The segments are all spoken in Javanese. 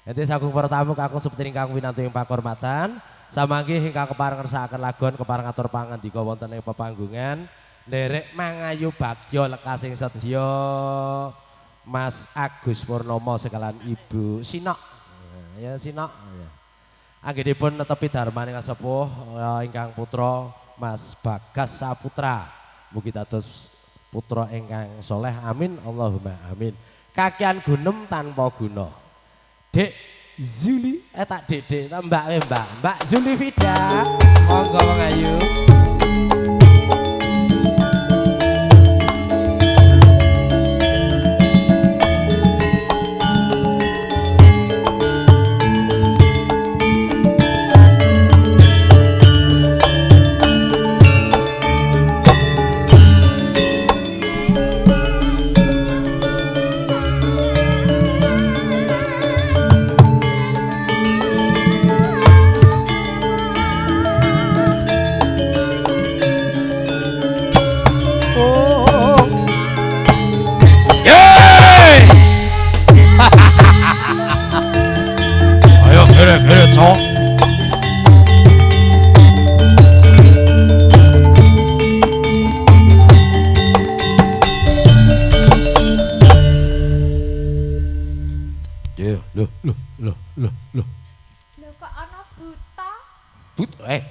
Dadi sagung para tamu kakung seperti ingkang winantu ing pakurmatan, samangke ingkang kepareng ngersakaken lagon kepareng atur pangandika wonten ing pepanggungan nderek mangayu bagya lekasing sedya Mas Agus Purnomo sekalian Ibu Sinok. Ya Sinok. Anggenipun netepi dharmaning sepuh ingkang putra Mas Bagas Saputra. Mugi dados putra ingkang soleh, amin Allahumma amin. Kakian gunem tanpa guna. Dek Zuli, tak dek dek, tak mbak mbak, mbak Zuli Vida, monggo wong ayu.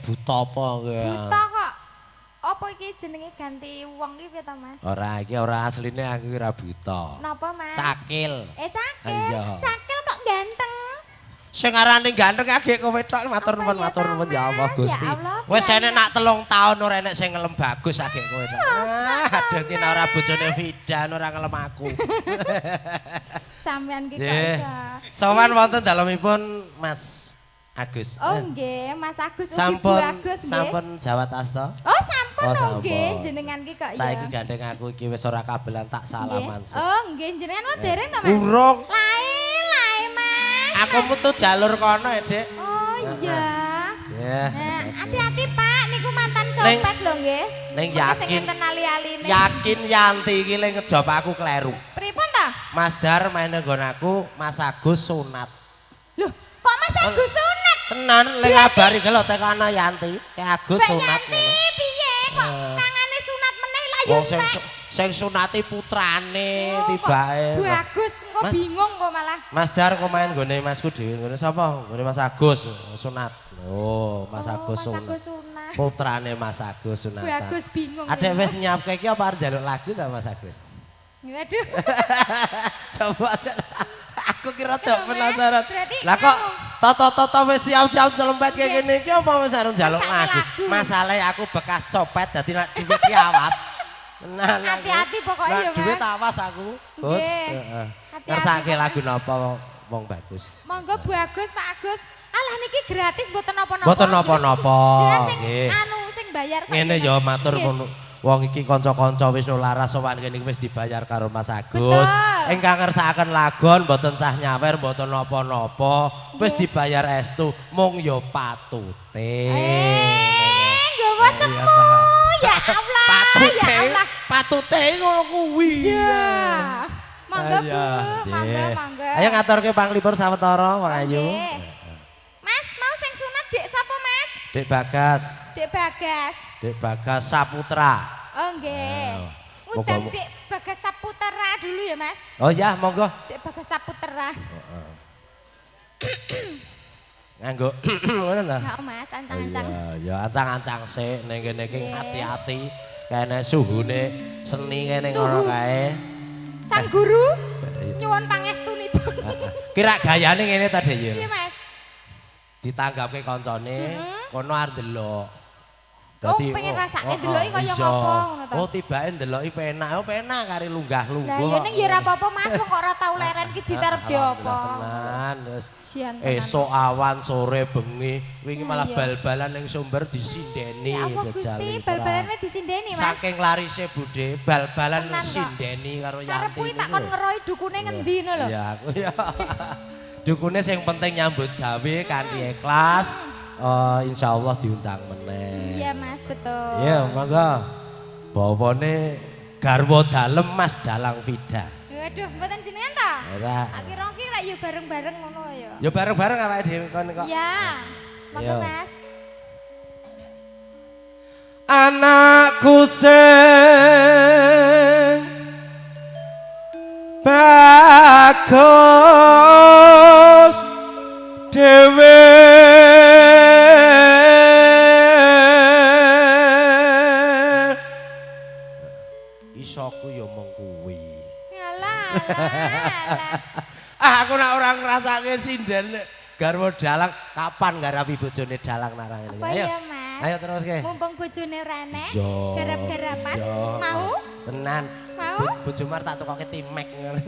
Buta apa kuwi? Buta kok. Apa iki jenenge ganti wong iki piye ta, Mas? Ora, iki ora asline aku ora buta. Napa, Mas? Cakil. Cakil. Iya. Cakil kok ganteng. Sing arane ganteng agek kowe tok matur nuwun matur nuwun ya Allah Gusti. Wis enek nak 3 tahun ora enek sing ngelem bagus agek kowe tok. Aduh ki ora bojone Vida ora ngelem aku. Sampeyan ki kok iso. Sowan wonten dalemipun Mas Agus. Oh nggih, Mas Agus ugi Bu Agus nggih. Sampun jawat asta? Oh sampun nggih, jenengan ki kok ya. Saiki gandeng aku iki wis ora kabelan tak salaman. Oh nggih, jenengan wae dereng to, Mas? Urung. Lae, lae Mas. Aku metu jalur kono ya, Dik. Oh iya. Nggih. Hati-hati Pak, niku mantan copet lho nggih. Ning yakin. Yakin Yanti iki le ngejob aku kleru. Pripun ta? Mas Dar main nggon aku, Mas Agus sunat. Loh, kok Mas Agus sunat? Tenan le ngabari lho tekana Yanti, ke Agus sunat ngono. Piye kok tangane sunat meneh lah yo. Wong sing sunati putrane tibake. Bu Agus engko bingung kok malah. Mas Dar kok main nggone Masku dhewe nggone sapa? Nggone Mas Agus sunat. Oh, Mas Agus sunat. Putrane Mas Agus sunatan. Bu Agus bingung. Adek wis nyiapke iki apa arep njaluk lagu ta Mas Agus? Waduh. Coba aku kira tak penasaran. Lah kok toto-toto wis siap-siap celempet kayak gini iki apa wis arep njaluk lagu? Masalahe aku bekas copet dadi nek dhuwit ki awas. Hati-hati pokoknya ya, Mas. Dhuwit awas aku, Gus. Heeh. Ngersake lagu napa wong bagus. Monggo Bu Agus, Pak Agus. Alah niki gratis mboten napa-napa. Mboten napa-napa. Sing anu sing bayar. Ngene ya matur ngono. Wong iki kanca-kanca wis laras sowan kene wis dibayar karo Mas Agus. Ingkang ngersakaken lagon mboten sah nyawer mboten napa-napa, wis dibayar estu mung ya patute. Nggawa semu ya Allah. Patute, patute ngono kuwi. Iya. Monggo Bu, monggo monggo. Ayo ngaturke panglipur sawetara wong ayu. Mas, mau sing sunat Dek sapa, Mas? Dek Bagas. Dek Bagas. Dek Bagas Saputra. Oh nggih. Ngundang Dek Bagas Saputra dulu ya, Mas. Oh ya, monggo. Dek Bagas Saputra. Heeh. Nganggo ngono ta? Heeh, Mas, ancang-ancang. Iya, ya ancang-ancang sik ning kene iki ati-ati kene suhune seni kene ngono kae. Sang guru nyuwun pangestunipun. Kira gayane ngene ta, Dek? Iya, Mas. Ditanggapke kancane, kono arep ndelok. Dadi oh, pengen rasake ndeloki kaya ngopo ngono ta. Oh, tibake ndeloki penak, oh penak kari lunggah-lungguh. Lah ya ning ya ora apa-apa Mas, wong kok ora tau leren ki ditarep apa. Tenan wis. Esuk awan sore bengi, wingi malah bal-balan ning sumber disindeni jajal. Ya bal-balan wis disindeni Mas. Saking larise Bude, bal-balan sindeni karo Yanti. Karep kuwi tak kon ngeroi dukune ngendi ngono lho. Iya, aku ya. Dukune sing penting nyambut gawe kanthi ikhlas. Insya Allah diundang meneh. Iya Mas, betul. Iya, monggo. Bawane garwa dalem Mas Dalang Vida. Waduh, mboten jenengan ta? Ora. Akhir iki lek yo bareng-bareng ngono ya? Ya bareng-bareng awake dhewe kon kok. Iya. Monggo Mas. Anakku sing bagus dhewe isoku ya mung kuwi. Alah. Ah aku nek ora ngrasake sinden garwa dalang kapan garapi bojone dalang narang ngene. Ayo. Ya, Mas. Ayo terus ke. Mumpung bojone rene garap-garapan mau tenan. Mau? Bojomu arep tak tukoke timek ngono.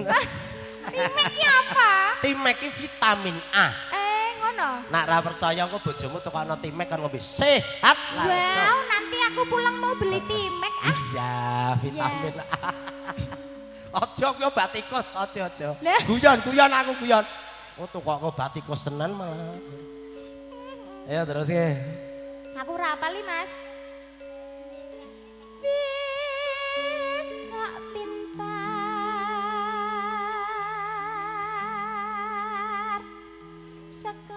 Timek ki apa? Timek ki vitamin A. Ngono. Nek ra percaya engko bojomu tukokno timek kon ngombe sehat langsung. Wow, nanti aku pulang mau beli timek. Ah. Iya, vitamin A. Ojo kuwi obat tikus, ojo ojo. Guyon-guyon aku guyon. Oh tukoke obat tikus tenan malah. Ayo terus ke. Aku ora apal Mas. Besok pintar sekolah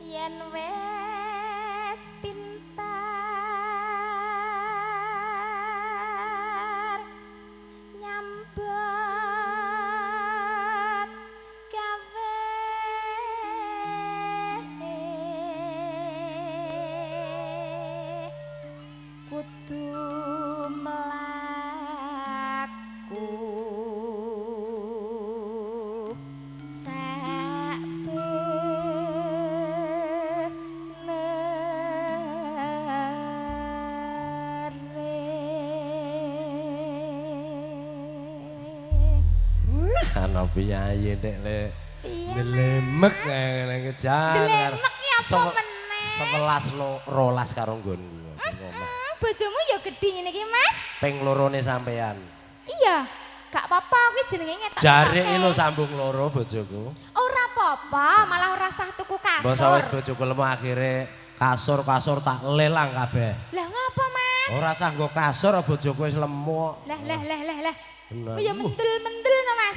yen wis pintar nyambut gawe kudu mlaku sak ana piyayi ndek le ndelemek ngene kejar. Ndelemek ki apa meneh? 11 rolas karo nggonku. Bojomu ya gedhi ngene iki, Mas. Ping lorone sampean. Iya, gak apa-apa kuwi jenenge ngetok. Jare lho sambung loro bojoku. Ora apa-apa, malah ora sah tuku kasur. Mbok wis bojoku lemu akhire kasur-kasur tak lelang kabeh. Lah ngapa, Mas? Ora sah nggo kasur bojoku wis lemu. Lah lah lah lah lah. Oh ya mendel-mendel no Mas.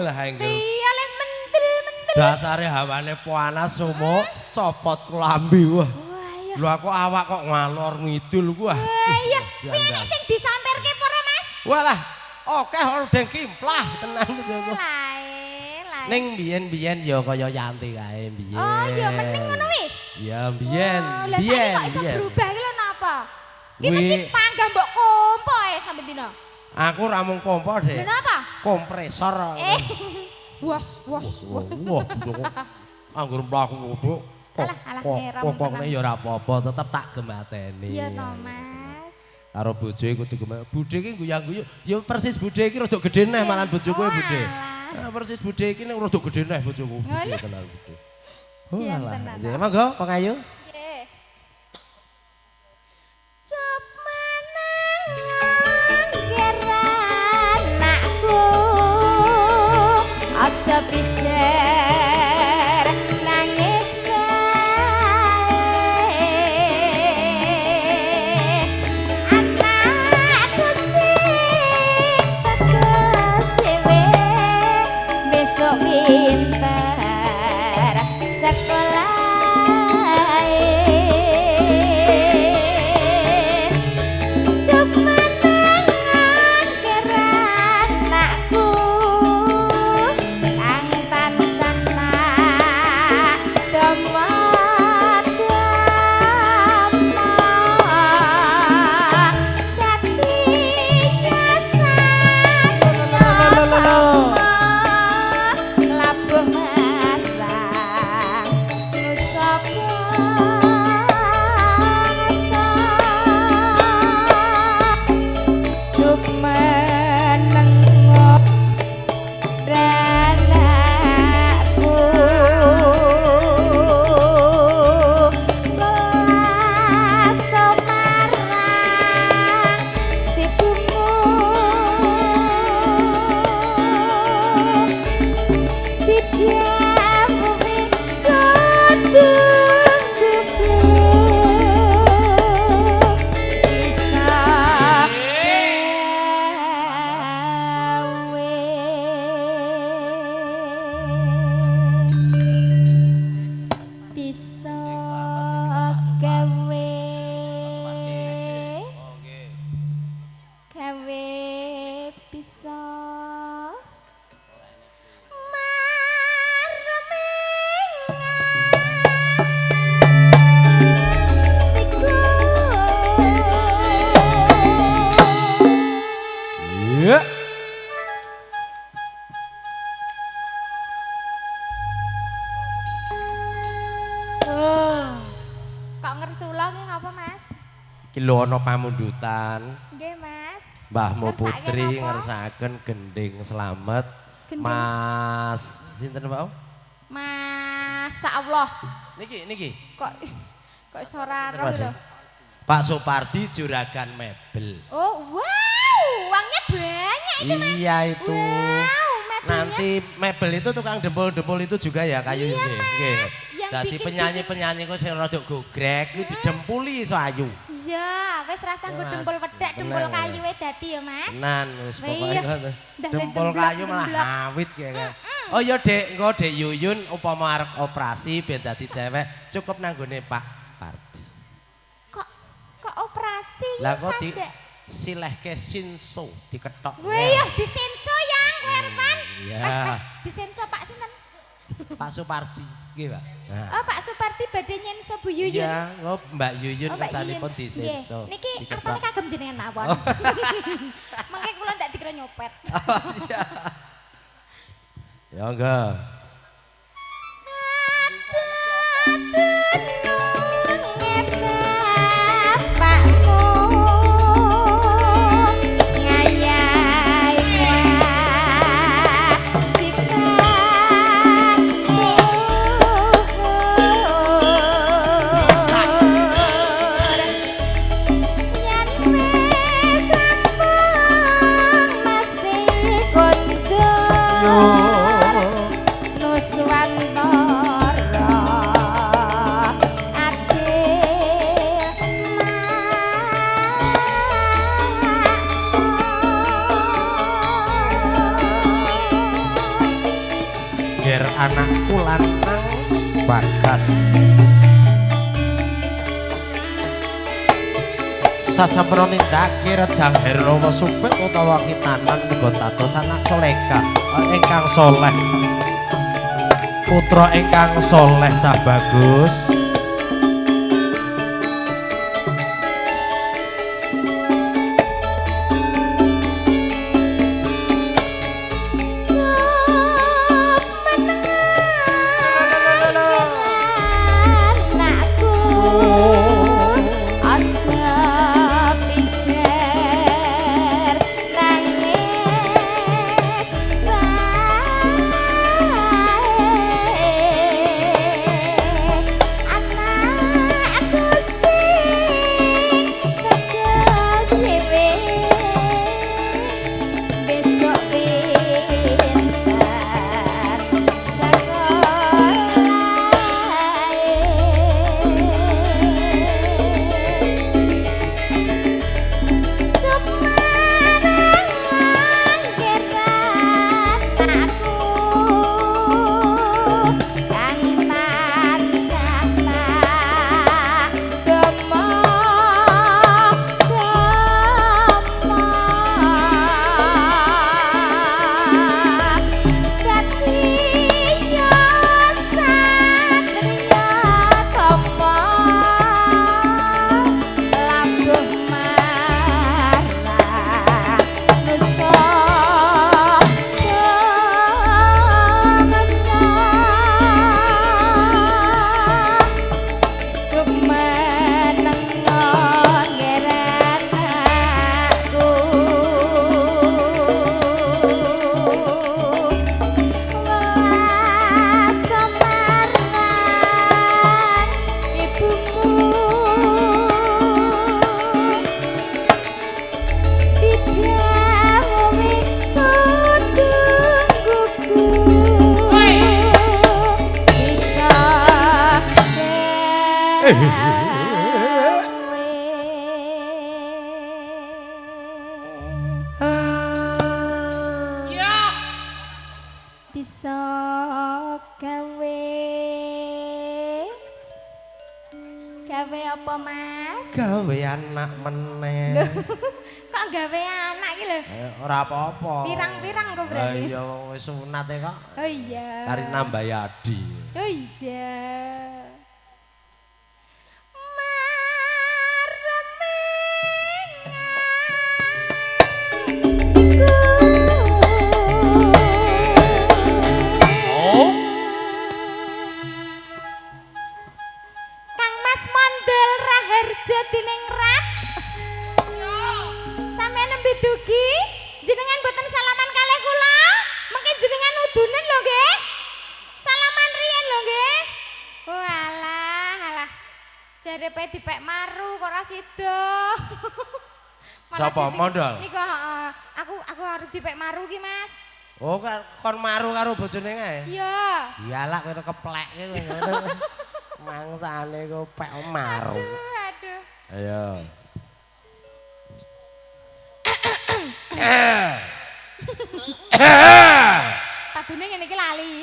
Lah engkel. Iya leh mendel-mendel. Dasare hawane panas sumuk, copot klambi wah. Wah iya. Lho aku awak kok ngalor ngidul ku ah. Wah iya. Kuwi enek sing disamperke apa ora Mas? Walah, akeh ordeng kimplah tenan bojoku. Lae, lae. Ning biyen-biyen ya kaya Yanti kae biyen. Oh iya mending ngono wi. Ya biyen, biyen. Lah saiki kok iso berubah iki lho napa? Ki mesti panggah mbok kompo ae sampe dina. Aku ora mung kompo, Dek. Lha napa? Kompresor. Was was. Wah, anggur mlaku kudu. Alah, kok ya ora apa-apa, tetep tak gemateni. Iya to, Mas. Karo bojoe kudu gemat. Budhe iki guyang-guyu. Ya persis budhe iki rada gedhe neh malah bojoku budhe. Nah, persis budhe iki nek rada gedhe neh bojoku. Budhe tenan budhe. Oh, alah. Ya monggo, Pengayu. Nggih. Aja pijer nangis bae anakku sing bagus dhewe besok pinter sekolah. gawe gawe bisa Lho ana pamundutan. Nggih, Mas. Mbahmu Putri ngersakaken gending slamet. Mas sinten, Pak? Mas Allah. Niki, niki. Kok kok iso ora roh lho. Pak Supardi juragan mebel. Oh, wow, uangnya banyak itu, Mas. Iya itu. Wow, mebelnya. Nanti mebel itu tukang dempul-dempul itu juga ya kayu iya, ini. Mas. Dadi penyanyi-penyanyi kok sing rada gogrek kuwi didempuli iso ayu. Iya, wis rasa nggo dempul wedhek, dempul kayuwe dadi ya, Mas. Tenan wis pokoke ngono. Dempul kayu malah awit kaya. Oh iya, Dek, engko Dek Yuyun upama arep operasi ben dadi cewek cukup nang nggone Pak Pardi. Kok kok operasi lah kok di silehke sinso diketok. Wih, ya disenso yang kowe arepan. Iya. Disenso Pak sinten? Pak Supardi. Nggih, Pak. Nah. Oh, Pak Supardi badhe nyenso Bu Yuyun. Iya, oh Mbak Yuyun kesanipun disenso. Niki artane kagem jenengan mawon. Mengke kula ndak dikira nyopet. Ya enggak. Anakku lanang Bagas sasampun nindakake Rejang Hernawa Supit utawa kitanan muga dados anak soleka ingkang soleh, putra ingkang soleh cah bagus. Gawe apa, Mas? Gawe anak meneh. Kok gawe anak iki lho? Ora apa-apa. Pirang-pirang kok berarti. Iya wis sunate kok. Oh iya. Kari nambah adi. Oh iya. Kang Mas Mondel Raharja Diningrat. Sampeyan nembe dugi, jenengan boten salaman kalih kula. Mengke jenengan udunen lho nggih. Salaman riyen lho nggih. Walah, alah. Jare pe dipek maru kok ora sida. Sapa Mondol? Niku heeh. Aku arep dipek maru ki, Mas. Oh, kon maru karo bojone kae? Iya. Iyalah kowe keplekke kowe ngono. Mangsane kok pek maru. Aduh, aduh. Ayo. Padune ngene iki lali.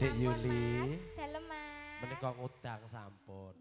Dek Yuli, dalem Mas. Menika ngudang sampun.